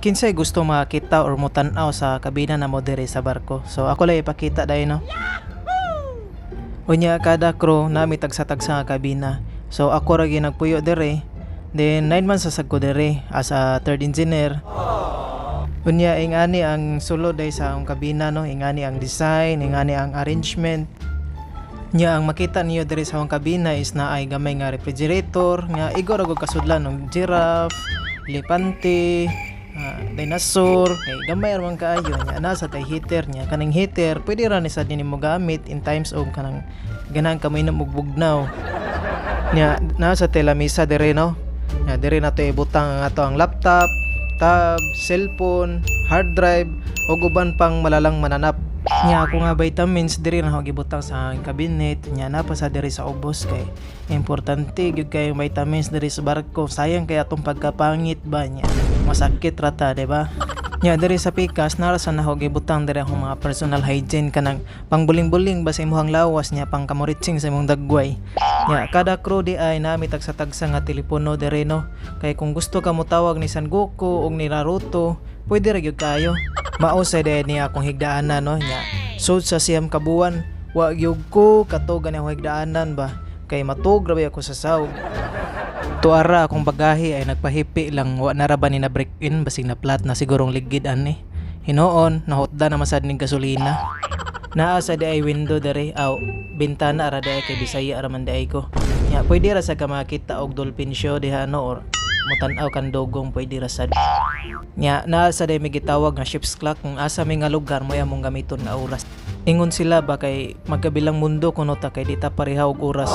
Kinsay gusto makita or motan-aw sa kabina namo diri sa barko? So ako lang ipakita dahil, no. Unya kada crew nami tagsa-tagsa nga kabina. So ako ra gyud nagpuyo diri. Then 9 months sa ko diri as a third engineer. Unya ingani ang sulod ay sa akong kabina, no, ingani ang design, ingani ang arrangement. Nya ang makita niyo diri sa akong kabina is naay gamay nga refrigerator nga igo ra gud kasudlan og giraffe, elepante, dinosaur, kay gamay ra man kaayo. Nya naa sa tay heater. Nya kaning heater pwede ra ni sad nimo gamit in times og kanang ganahan ka moinom og bugnaw. Nya naa sa tay lamisa diri, no. Nya diri nato ibutang ang ato ang laptop, tab, cellphone, hard drive ug uban pang malalang mananap. Nya ako nga vitamins diri na ako gibutang sa cabinet. Nya naa pa sa diri sa ubos kay importante gyud kay vitamins diri sa barko. Sayang kay atong pagkapangit ba nya. Masakit ra ta, di ba? Nya diri sa pikas nara sa nako gibutang diri akong mga personal hygiene, kanang pangbuling-buling ba sa imong lawas nya pang kamuritsing sa imong dagway. Nya kada crew di ay nami tagsa-tagsa nga telepono diri, no. Kay kung gusto ka motawag ni Son Goku ug ni Naruto, pwede ra gyud kayo. Mao sa diay niya akong higdaanan, no. Nya sud sa 9 ka buwan wa gyud ko kato gani akong higdaanan ba kay matug ra ako sa sawg. Tuara akong bagahe ay nagpahipi lang, wa na ra ba ni na break in, basig na plat na sigurong ligid ani. Hinuon nahutda na masad ning gasolina. Naa sa di ay window dere aw bintana ra di ay kay Bisaya ra man di ay ko. Nya pwede ra sa ka makita og dolphin show diha, no, or mutan-aw kan dugong, pwede ra sad. Nya naa sa di may gitawag nga ship's clock, kung asa may nga lugar mo among gamiton nga oras. Ingon sila ba kay magkabilang mundo kuno ta kay di ta pareha og oras.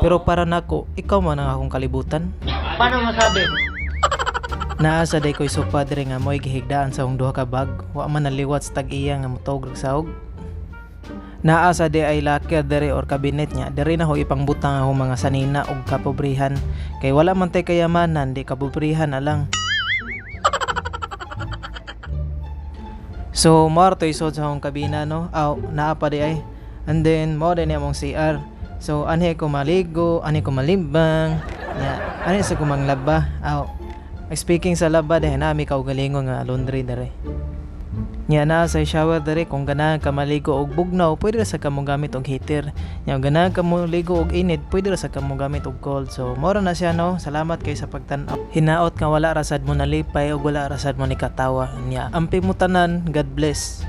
Pero para nako, ikaw man ang akong kalibutan. Paano masabi? Naa sa day ko'y sopa diri nga mo'y gihigdaan sa akong duha ka bag. Wa man naliwat sa tag-iya nga motog rag sahog. Naa sa di ay locker diri or cabinet nya. Diri na ho ipangbutang akong mga sanina og kapobrihan. Kay wala man tay kayamanan, di kapobrihan na lang. So, mao ra to'y isod sa akong kabina, no? Aw, naa pa di ay. And then, mao din among CR. So, anhi ko maligo, anhi ko malibang, nya, anhi sa ko manglaba. Aw, speaking sa laba, dahil nami kaugalingon nga laundry dere. Nya naa sa shower dere, kung ganahan ka maligo og bugnaw, pwede ra sa kamo gamit og heater. Nya ganahan ka moligo og init, pwede ra sa kamo gamit og cold. So, mao ra na siya, no. Salamat kay sa pagtan-aw. Hinaot nga wala ra sad mo nalipay ug wala ra sad mo nikatawa. Nya, ampi mo tanan, God bless.